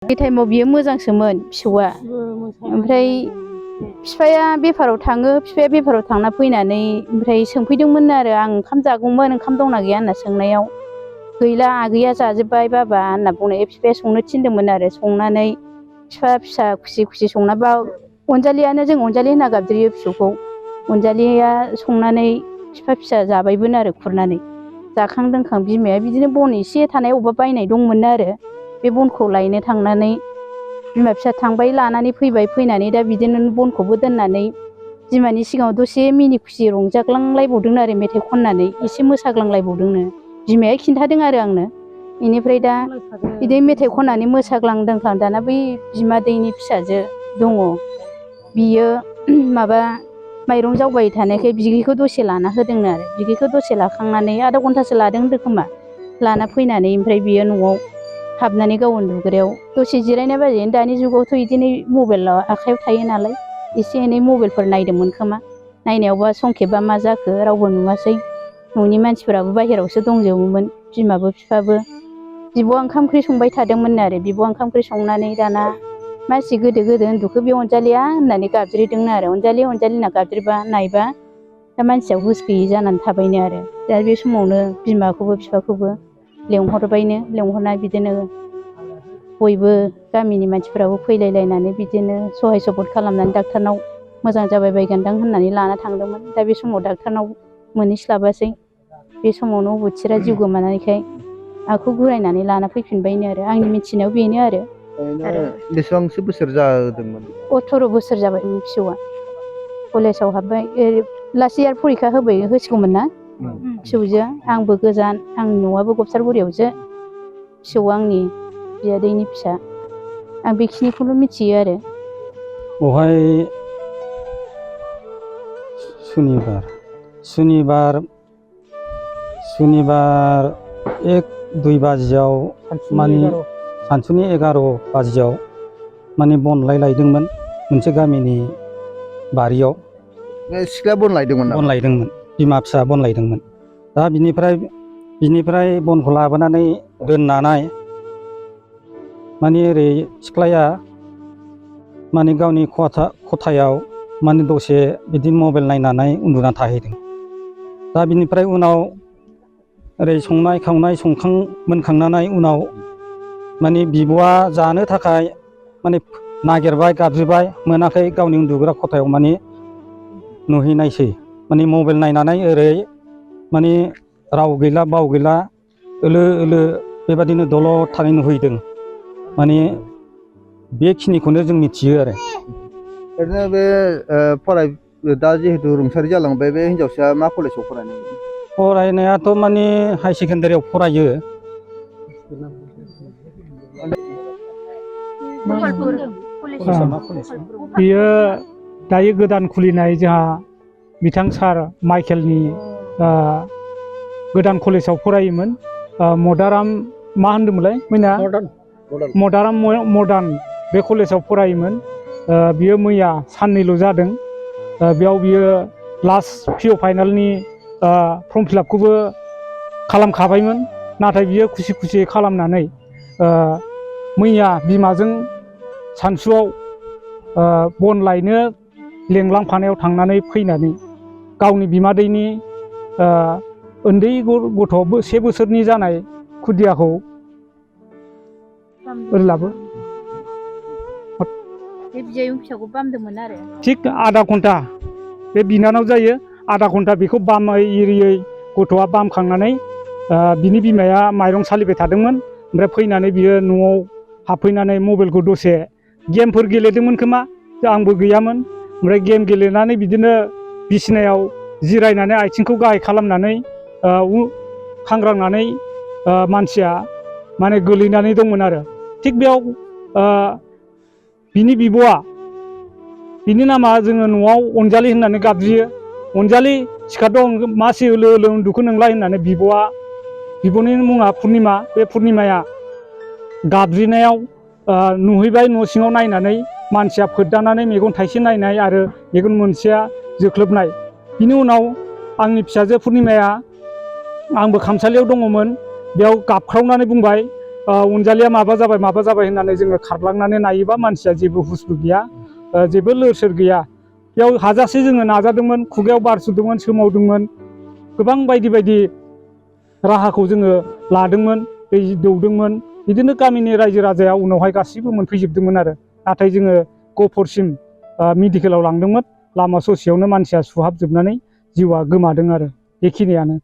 बे टाइमाव बियो मोजांसोमोन फिसौआ। ओमफ्राय बिफाया बेफाराव थाङो, बिफाया बेफाराव थांना फैनानै ओमफ्राय सोंफैदोंमोन आरो आं ओंखाम जागौमोन, ओंखाम दंना गैया होनना सोंनायाव गैला आगैया जाजोब्बाय बाबा होनना बुंनाय बिफाया संनो थिनदोंमोन आरो। संनानै बिफा फिसा खुसि खुसि संनाबा अनजालियानो, जों अनजालि होनना गाबज्रियो फिसौखौ। अनजालिया संनानै बिफा फिसा जाबायमोन आरो खुरनानै। जाखां लोंखां बिमाया बिदिनो बन एसे थानाय अबेबा बायनाय दंमोन आरो, बे बनखौ लायनो थांनानै बिमा फिसा थांबाय लानानै फैबाय। फैनानै दा बिदिनो बनखौबो दोननानै बिमानि सिगाङाव दसे मिनि खुसि रंजाग्लांलायबावदोंनो आरो मेथाइ खननानै एसे मोसाग्लांलायबावदोंनो। बिमाया खिन्थादों आरो आंनो। बेनिफ्राय दा बिदिनो मेथाइ खननानै मोसाग्लांदोंखां दाना बै बिमादैनि फिसाजो दङ, बियो माबा माइरं जावबाय थानायखाय बिगैखौ दसे लाना होदोंनो आरो। बिगैखौ दसे लाखांनानै आधा घन्टासो लादों होनदों खोमा, लाना फैनानै ओमफ्राय बियो न'आव हाबनानै गाव उन्दुग्रायाव दसे जिरायनाय बाजैनो दानि जुगावथ' बिदिनो मबाइलाव आखाइयाव थायो नालाय एसे एनै मबाइलफोर नायदोंमोन खोमा। नायनायावबा संखेबा मा जाखो रावबो नुवासै, न'नि मानसिफोराबो बाहेरायावसो दंजोबोमोन, बिमाबो बिफाबो। बिब'आ ओंखाम ओंख्रि संबाय थादोंमोन आरो। बिब'आ ओंखाम ओंख्रि संनानै दाना मासि गोदो गोदो उन्दुखो बे अनजालिया होननानै गाबज्रिदोंनो आरो। अनजालि अनजालि होनना गाबज्रिबा नायबा दा मानसिया हुस गैयि जानानै थाबायनो आरो। दा बे समावनो बिमाखौबो बिफाखौबो लेंहरबायनो, लेंहरना बिदिनो बयबो गामिनि मानसिफोराबो फैलायलायनानै बिदिनो सहाय सपट खालामनानै डाक्टारनाव मोजां जाबाय बायगोनदां होननानै लाना थांदोंमोन। दा बे समाव डाक्टारनाव मोनहैस्लाबासै, बे समावनो अबथिरा जिउ गोमानायखाय आंखौ गुरायनानै लाना फैफिनबायनो आरो। आंनि मिथिनायाव बेनो आरो। बेसेबांसो बोसोर जादोंमोन? 18 बोसोर जाबायमोन फिसौआ। कलेजाव हाबबाय, लास्ट इयार फरिखा होसिगौमोन ना फिसौजोआ। आंबो गोजान, आंनि न'आबो गबसारगुरियावसो, फिसौआ आंनि बियादैनि फिसा। आं बेखिनिखौल' मिथियो आरो। बेवहाय सुनिबार 1-2 बाजियाव माने सानसुनि 11 बाजियाव माने बन लायदोंमोन मोनसे गामिनि बारियाव। सिख्ला बन लायदोंमोन नामा? बन लायदोंमोन, बिमा फिसा बन लायदोंमोन। दा बिनिफ्राय बनखौ लाबोनानै दोननानै माने ओरै सिख्लाया माने गावनि खथायाव माने दसे बिदि मबाइल नायनानै उन्दुना थाहैदों। दा बिनिफ्राय उनाव ओरै संनाय खावनाय मोनखांनानै उनाव माने बिब'आ जानो थाखाय माने नागिरबाय, गाबज्रिबाय, मोनाखै। गावनि उन्दुग्रा खथायाव माने नुहैनायसै, माने मबाइल नायनानै ओरै माने राव गैला बाव गैला ओलो ओलो बेबादिनो दलद थानाय नुहैदों। माने बेखिनिखौनो जों मिथियो आरो। ओरैनो बे दा जिहेतु रुंसारि जालांबाय बे हिनजावसाया मा कलेजाव फरायनाय? फरायनायाथ' माने हाई सेकेन्डारियाव फरायो। बियो दायो गोदान खुलिनाय जोंहा बिथां सार माइकेलनि गोदान कलेजाव फरायोमोन। मदाराम मा होनदोंमोनलाय मैना? मदाराम मदार्न बे कलेजाव फरायोमोन। बियो मैया साननैल' जादों। बेयाव बियो लास्ट पिअ फाइनालनि फर्म फिलापखौबो खालामखाबायमोन। नाथाय बियो खुसि खुसि खालामनानै मैया बिमाजों सानसुआव बन लायनो लेंलांफानायाव थांनानै फैनानै गावनि बिमादैनि उन्दै गथ' 1 बोसोरनि जानाय खुदियाखौ ओरैलाबो बे बिजायं फिसाखौ बामदोंमोन आरो। थिग आधा घन्टा, बे बिनानाव जायो, आधा घन्टा बेखौ बामै एरियै गथ'आ बामखांनानै बिनि बिमाया माइरं सालिबाय थादोंमोन। ओमफ्राय फैनानै बियो न'आव हाबफैनानै मबाइलखौ दसे गेमफोर गेलेदोंमोन खोमा, आंबो गैयामोन। ओमफ्राय गेम गेलेनानै बिदिनो बिसिनायाव जिरायनानै आथिंखौ गाहाय खालामनानै खांग्रांनानै मानसिया माने गोलैनानै दंमोन आरो। थिग बेयाव बिनि बिब'आ, बिनि नामा जोङो न'आव अनजालि होननानै गाबज्रियो। अनजालि सिखारदों, मासि ओलो ओलो उन्दुखो नोंलाय होननानै बिब'नि मुङा पुर्निमा। बे पुर्निमाया गाबज्रिनायाव नुहैबाय, न' सिङाव नायनानै मानसिया फोद्दानानै मेगन थाइसे नायनाय आरो मेगन मोनसेया जोख्लोबनाय। बिनि उनाव आंनि फिसाजो पुर्निमाया, आंबो खामसालियाव दङमोन, बेयाव गाबख्रावनानै बुंबाय, अनजालिया माबा जाबाय होननानै जोङो खारलांनानै नायोबा मानसिया जेबो हुसबो गैया, जेबो लोर-सोर गैया। बेयाव हाजासे जोङो नाजादोंमोन, खुगायाव बार सुदोंमोन, सोमावदोंमोन, गोबां बायदि राहाखौ जोङो लादोंमोन, दै दौदोंमोन। बिदिनो गामिनि रायजो राजाया उनावहाय गासिबो मोनफैजोबदोंमोन आरो। नाथाय जोङो गहपुरसिम मेडिकेलाव लांदोंमोन, लामा ससेयावनो मानसिया सुहाबजोबनानै जिउआ गोमादों आरो। बेखिनियानो।